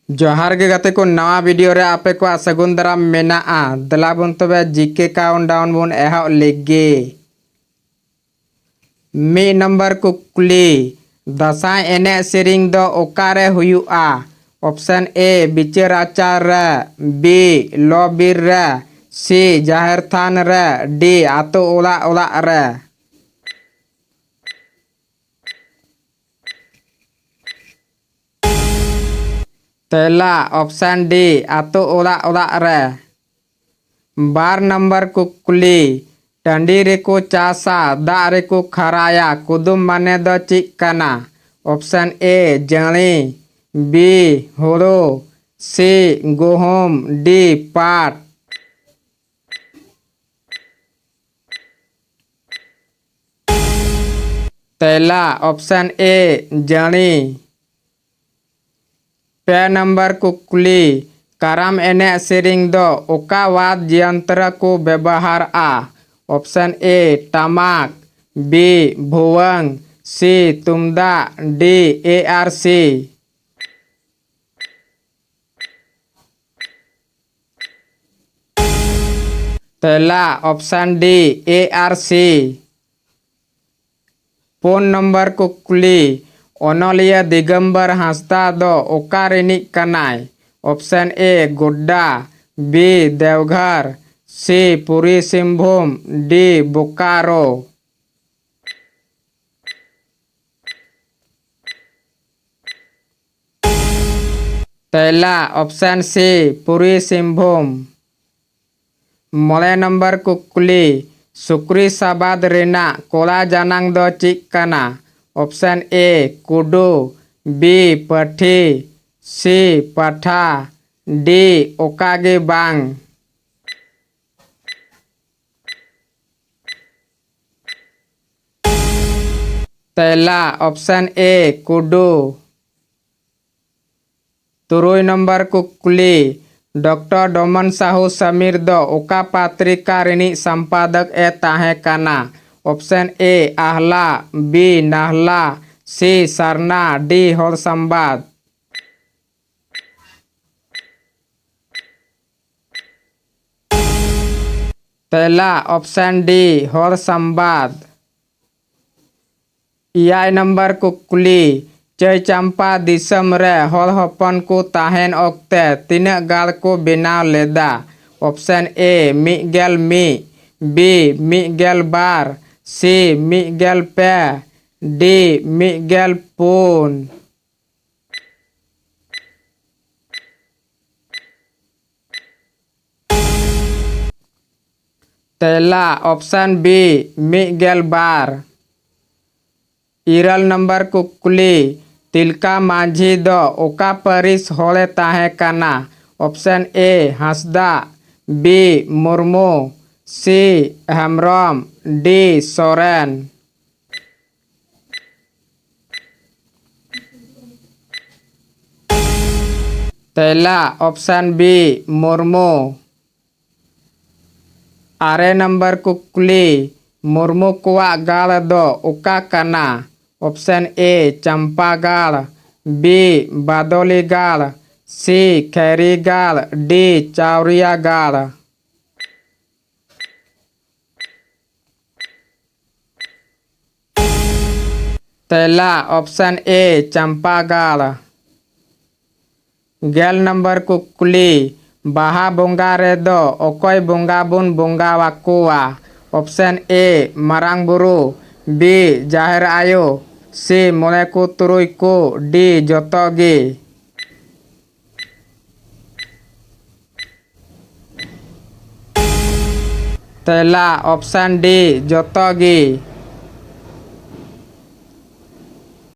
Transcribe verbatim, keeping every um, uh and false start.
ᱡᱚᱦᱟᱨ ᱜᱮ ᱜᱟᱛᱮ ᱠᱚ, ᱱᱟᱣᱟ video ᱨᱮ ᱟᱯᱮ ᱠᱚᱣᱟᱜ ᱥᱟᱹᱜᱩᱱ ᱫᱟᱨᱟᱢ ᱢᱮᱱᱟᱜᱼᱟ᱾ ᱫᱮᱞᱟ ᱵᱚᱱ ᱛᱚᱵᱮ G K countdown ᱵᱚᱱ ᱮᱦᱚᱵ ᱞᱮᱜᱮ᱾ ᱢᱤᱫ ᱱᱚᱢᱵᱚᱨ ᱠᱩᱠᱞᱤ, ᱫᱟᱸᱥᱟᱭ ᱮᱱᱮᱡ ᱥᱮᱨᱮᱧ ᱫᱚ ᱚᱠᱟᱨᱮ ᱦᱩᱭᱩᱜᱼᱟ? Option A, ᱵᱤᱪᱟᱹᱨ ᱟᱪᱟᱨ ᱨᱮ, B, ᱞᱚ ᱵᱤᱨ ᱨᱮ, C, ᱡᱟᱦᱮᱨ ᱛᱷᱟᱱ ᱨᱮ, D, ᱟᱛᱳ ᱚᱲᱟᱜ ᱚᱲᱟᱜ ᱨᱮ᱾ ᱛᱮᱞᱟ, option D, ᱟᱛᱳ ᱚᱲᱟᱜ ᱚᱲᱟᱜ ᱨᱮ᱾ ᱵᱟᱨ ᱱᱚᱢᱵᱚᱨ ᱠᱩᱠᱞᱤ, ᱴᱟᱺᱰᱤ ᱨᱮᱠᱚ ᱪᱟᱥᱟ, ᱫᱟᱜ ᱨᱮᱠᱚ ᱠᱷᱟᱨᱟᱭᱟ, ᱠᱩᱫᱩᱢ ᱢᱟᱱᱮ ᱫᱚ ᱪᱮᱫ ᱠᱟᱱᱟ? Option A, ᱡᱟᱹᱲᱤ, B, ᱦᱳᱲᱳ, C, ᱜᱩᱦᱩᱢ, D, ᱯᱟᱴ᱾ ᱛᱮᱞᱟ, option A, ᱡᱟᱹᱲᱤ᱾ ᱯᱮ ᱱᱚᱢᱵᱚᱨ ᱠᱩᱠᱞᱤ, ᱠᱟᱨᱟᱢ ᱮᱱᱮᱡ ᱥᱮᱨᱮᱧ ᱫᱚ ᱚᱠᱟ ᱣᱟᱫᱽ ᱡᱚᱱᱛᱨᱚ ᱠᱚ ᱵᱮᱵᱚᱦᱟᱨᱟ? Option A, ᱴᱟᱢᱟᱠ, B, ᱵᱷᱩᱣᱟᱹᱝ, C, ᱛᱩᱢᱫᱟᱜ, D, ᱮ ᱟᱨ ᱥᱤ᱾ ᱛᱮᱞᱟ, option D, ᱮ ᱟᱨ ᱥᱤ᱾ ᱯᱩᱱ ᱱᱚᱢᱵᱚᱨ ᱠᱩᱠᱞᱤ, ᱚᱱᱚᱞᱤᱭᱟᱹ ᱫᱤᱜᱚᱢᱵᱚᱨ ᱦᱟᱸᱥᱫᱟ ᱫᱚ ᱚᱠᱟ ᱨᱤᱱᱤᱡ ᱠᱟᱱᱟᱭ? Option A, Godda, B, Deoghar, C, ᱯᱩᱨᱤ ᱥᱤᱝᱵᱷᱩᱢ, D, ᱵᱳᱠᱟᱨᱳ᱾ ᱛᱮᱞᱟ, option C, ᱯᱩᱨᱤ ᱥᱤᱝᱵᱷᱩᱢ᱾ ᱢᱚᱬᱮ ᱱᱚᱢᱵᱚᱨ ᱠᱩᱠᱞᱤ, ᱥᱩᱠᱨᱤ ᱥᱟᱵᱟᱫ ᱨᱮᱱᱟᱜ ᱠᱚᱲᱟ ᱡᱟᱱᱟᱝ ᱫᱚ ᱪᱮᱫ ᱠᱟᱱᱟ? Option A, ᱠᱩᱰᱩ, B, ᱯᱟᱹᱴᱷᱤ, C, ᱯᱟᱴᱷᱟ, D, ᱚᱠᱟ ᱜᱮ ᱵᱟᱝ᱾ ᱛᱮᱞᱟ, option A, ᱠᱩᱰᱩ᱾ ᱛᱩᱨᱩᱭ ᱱᱚᱢᱵᱚᱨ ᱠᱩᱠᱞᱤ, ᱰᱚᱠᱴᱚᱨ ᱰᱚᱢᱚᱱ ᱥᱟᱦᱩ ᱥᱟᱢᱤᱨ ᱫᱚ ᱚᱠᱟ ᱯᱟᱛᱨᱤᱠᱟ ᱨᱤᱱᱤᱡ ᱥᱚᱢᱯᱟᱫᱚᱠ ᱮ ᱛᱟᱦᱮᱸ ᱠᱟᱱᱟ? Option A, ᱟᱦᱞᱟ, B, ᱱᱟᱦᱞᱟ, C, ᱥᱟᱨᱱᱟ, D, ᱦᱚᱲ ᱥᱚᱢᱵᱟᱫ᱾ ᱛᱮᱞᱟ option D, ᱦᱚᱲ ᱥᱟᱢᱵᱟᱫ᱾ ᱮᱭᱟᱭ ᱱᱟᱢᱵᱟᱨ ᱠᱩᱠᱞᱤ, ᱪᱟᱹᱭ ᱪᱟᱢᱯᱟ ᱫᱤᱥᱚᱢ ᱨᱮ ᱦᱚᱲ ᱦᱚᱯᱚᱱ ᱠᱚ ᱛᱟᱦᱮᱱ ᱚᱠᱛᱮ ᱛᱤᱱᱟᱹᱜ ᱜᱟᱲ ᱠᱚ ᱵᱮᱱᱟᱣ ᱞᱮᱫᱟ? Option A, ᱢᱤᱫ ᱜᱮᱞ ᱢᱤᱫ, B, ᱢᱤᱫ ᱜᱮᱞ ᱵᱟᱨ, C, ᱢᱤᱫ ᱜᱮᱞ ᱯᱮ, D, ᱢᱤᱫ ᱜᱮᱞ ᱯᱩᱱ᱾ ᱛᱮᱞᱟ option B, ᱢᱤᱫ ᱜᱮᱞ ᱵᱟᱨ᱾ ᱤᱨᱟᱹᱞ ᱱᱟᱢᱵᱟᱨ ᱠᱩᱠᱞᱤ, ᱛᱤᱞᱠᱟ ᱢᱟᱹᱡᱷᱤ ᱫᱚ ᱚᱠᱟ ᱯᱟᱹᱨᱤᱥ ᱦᱚᱲᱮ ᱛᱟᱦᱮᱸ ᱠᱟᱱᱟ? Option A, Hansda, B, Murmu, C, Hembrom, D, Soren. ᱛᱮᱞᱟ option B, ᱢᱩᱨᱢᱩ᱾ ᱟᱨᱮ ᱱᱟᱢᱵᱟᱨ ᱠᱩᱠᱞᱤ, ᱢᱩᱨᱢᱩ ᱠᱚᱣᱟᱜ ᱜᱟᱲ ᱫᱚ ᱚᱠᱟ ᱠᱟᱱᱟ? Option A, ᱪᱟᱢᱯᱟᱜᱟᱲ, B, ᱵᱟᱫᱚᱞᱤᱜᱟᱲ, C, ᱠᱷᱮᱨᱤᱜᱟᱲ, D, ᱪᱟᱣᱨᱤᱭᱟᱜᱟᱲ᱾ ᱛᱮᱞᱟ option A, ᱪᱟᱢᱯᱟᱜᱟᱲ᱾ ᱜᱮᱞ ᱱᱟᱢᱵᱟᱨ ᱠᱩᱠᱞᱤ, ᱵᱟᱦᱟ ᱵᱚᱸᱜᱟ ᱨᱮᱫᱚ ᱚᱠᱚᱭ ᱵᱚᱸᱜᱟ ᱵᱚᱱ ᱵᱚᱸᱜᱟ ᱟᱠᱚᱣᱟ? Option A, ᱢᱟᱨᱟᱝ ᱵᱩᱨᱩ, B, ᱡᱟᱦᱮᱨ ᱟᱭᱳ, C, ᱢᱚᱬᱮ ᱠᱚ ᱛᱩᱨᱩᱭ ᱠᱚ, D, ᱡᱚᱛᱚ ᱜᱮ᱾ ᱛᱮᱞᱟ option D, ᱡᱚᱛᱚ ᱜᱮ᱾